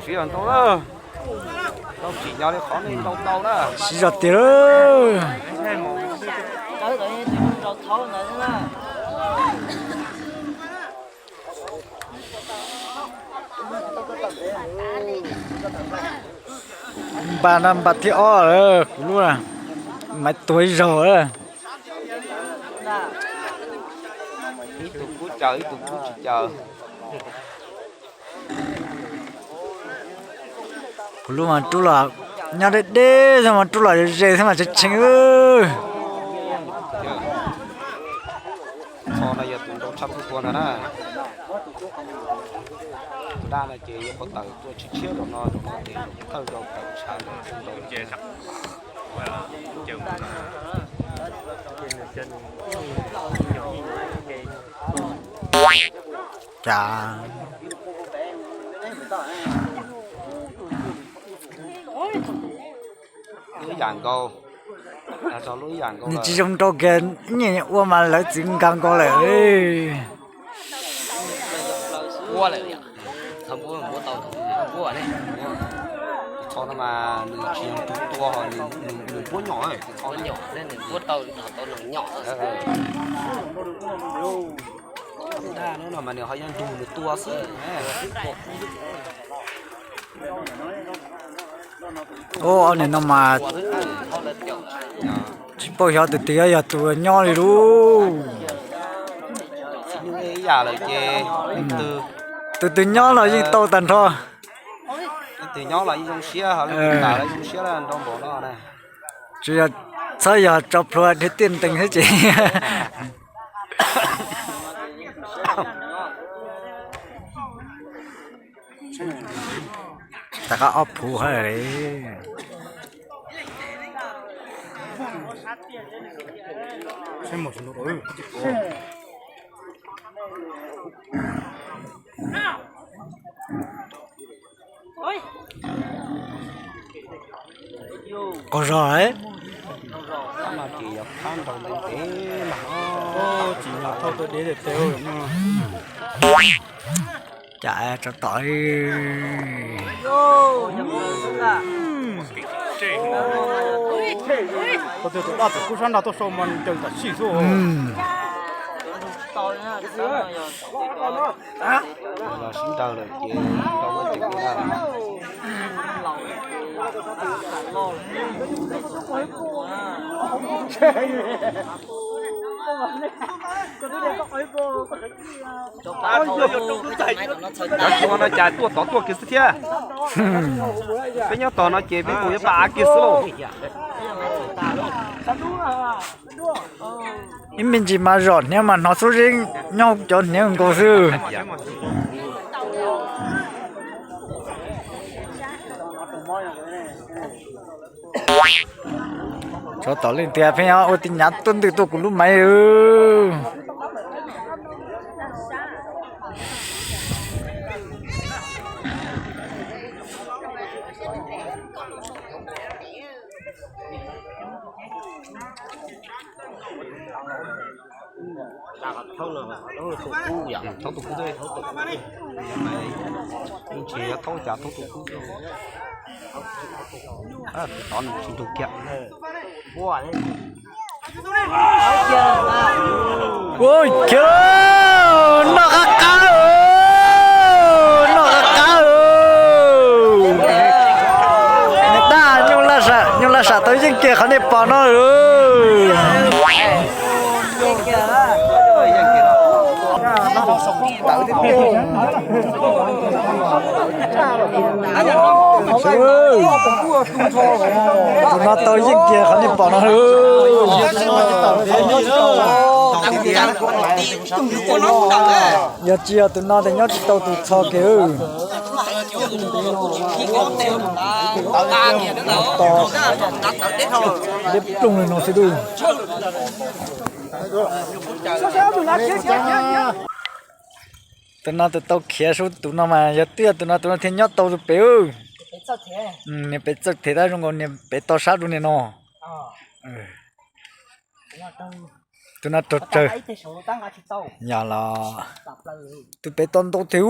Siv zog ntau lawm. Tau tsim nyog li qhov nej nrau tau na. Siv zog tiag lawm. Npaj no npaj thib ob lawm, kuv lub maiv tuag ib zaug lawm. Ib tug kub caws ib tug kub tsis caws. Kuv lub mas rub los nyob deb deb xwb mas rub los ze xwb mas tshee tshee. Qhov no yog tus nrau tshaj txhua tua ntag na. Tus daj no ces yuav qhov tawm tua tshiab tshiab zaum no, zaum no ces thawj zaug tawm tshav nrau. Cas lub ib yam nkaus, nws tsis zoo nrau kiag, nyiaj ua mas lawv txwv nkag nkaus lawm. Qhov no mas nws tsis yog tus tua, nws puab nyom, nws puab tau tau nws nyom. Tus daj no mas nws ho yog ntug nws tua xwb. Ub, ob niag no mas tsis paub xyov tus twg yog tus nyob li lub. Ib yam lawm ces tus twg nyob los yeej tau tag nrho. Tus nyob los yeej zoo siab, zoo siab nrau npaum no na. Tsuas yog txhob yog tso plhuav dhia tiaj ntees xwb ces. Rov qab ob phuv hab li. Qaug zog. Tsis yog thauj tuaj deb tes. Cas tsov tom li. Tus daj txawm kub sab nrag tuaj sau mas ncaws tam sim xwb. Los sib ntaws lawm ces rau lub cev li na. Cov cua no cas tuaj tod tuaj kiag xwb thiab. Peb nyob tod no ces peb kuj yuav pab av kiag xwb lauj. Ib me ntsis mas zom hniav mas hnov xub zeb nyob cov hniav nkaus xwb. Tsov tom leej twg pheej ua tij nyav tuaj ntwj tuaj kuv lub maiv. Thaub tus kub, thaub tus kub, tsis yog thaub cas thaub tus kub. Tod nws tsis ntug kiag. Ua kiag, noj qab qab, noj qab qab. Niam tab, nyuj laj sam tau yeej kiag qhov nej pom no. Tus no tau yeej kiag qhov nej pom no. Yog tsis yog tus no ces nyob tsis tau tus txho kiag. Tos deb ploog li no xwb duj. Tus no tus tau khiav sub tus no mas yog twb yog tus no tus no thiaj nyob tau tus pem. Niag pem txawj them tab zoo nkaus niag pem to sab rau niag no. Tus no raug tsawg. Yog los tus pem to ntau them ub.